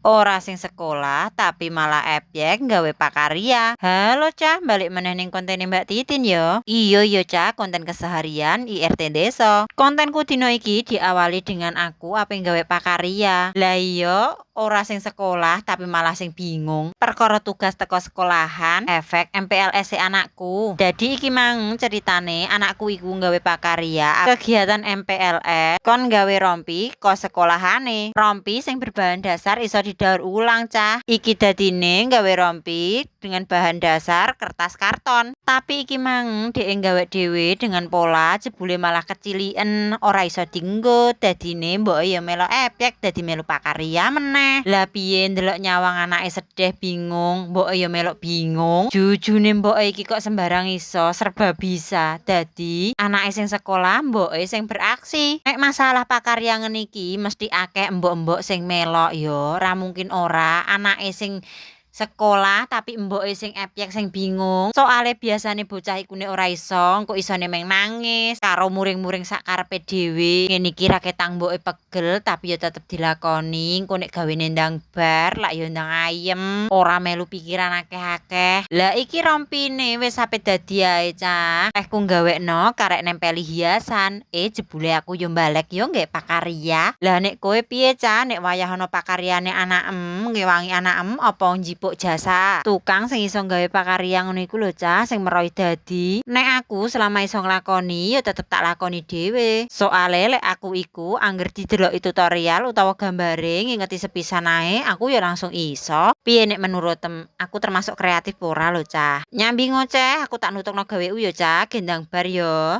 Ora sing sekolah, tapi malah epyek gawe pakarya. Halo, Cah, balik meneh ning kontene Mbak Titin yo. Iya yo, Cah, konten keseharian IRT Desa. Kontenku dino iki diawali dengan aku ape gawe pakarya. Lah iya, ora sing sekolah, tapi malah sing bingung. Perkara tugas teko sekolahan, efek MPLS anakku. Jadi iki mang ceritane anakku iku gawe pakarya kegiatan MPLS kon gawe rompi ko sekolahane. Rompi sing berbahan dasar iso didaur ulang, Cah. Iki dadine gawe rompi dengan bahan dasar kertas karton. Tapi iki mang dhek gawe dhewe dengan pola, jebule malah keciliken, ora iso dinggo. Dadine mboke ya melok epyek, dadi melu pakarya meneh. Lah piye, ndelok nyawang anake sedih bingung, mboke ya melok bingung. Jujune mboke iki kok sembarang iso, serba bisa. Dadi anake sing sekolah, mboke sing beraksi. Nek masalah pakarya ngene iki mesti akeh mbok-mbok sing melok yo, ora mungkin ora. Anake sing sekolah, tapi mboke sing epyek, sing bingung. Soale biasane bocah iku nek ora iso, engko isone meng nangis karo muring-muring sak karepe dhewe. Ngene iki ra ketang mboke pegel, tapi ya tetep dilakoni. Engko nek gawene ndang bar lak ya ndang ayem, ora melu pikiran akeh-akeh. Lah, iki rompine wis sampe dadi ae, Cah. Ehku gawekno karek nempeli hiasan, eh, jebule aku yo mbalek yo nggek pakarya. Lah, nek kowe piye, Cah, nek wayah ana pakaryane anakem, ngewangi anakem apa njipuk jasa tukang sing iso gawe pakarya ngono iku lho, Cah, sing meroi dadi? Nek aku, selama iso nglakoni ya tetep tak lakoni dhewe. Soale lek aku iku angger dideloki tutorial utawa gambare, ngingeti sepisan ae, aku ya langsung iso. Piye nek menurutem, aku termasuk kreatif ora lho, Cah? Nyambi ngoceh, aku tak nutugno gaweku ya, Cah, gendang bar yo.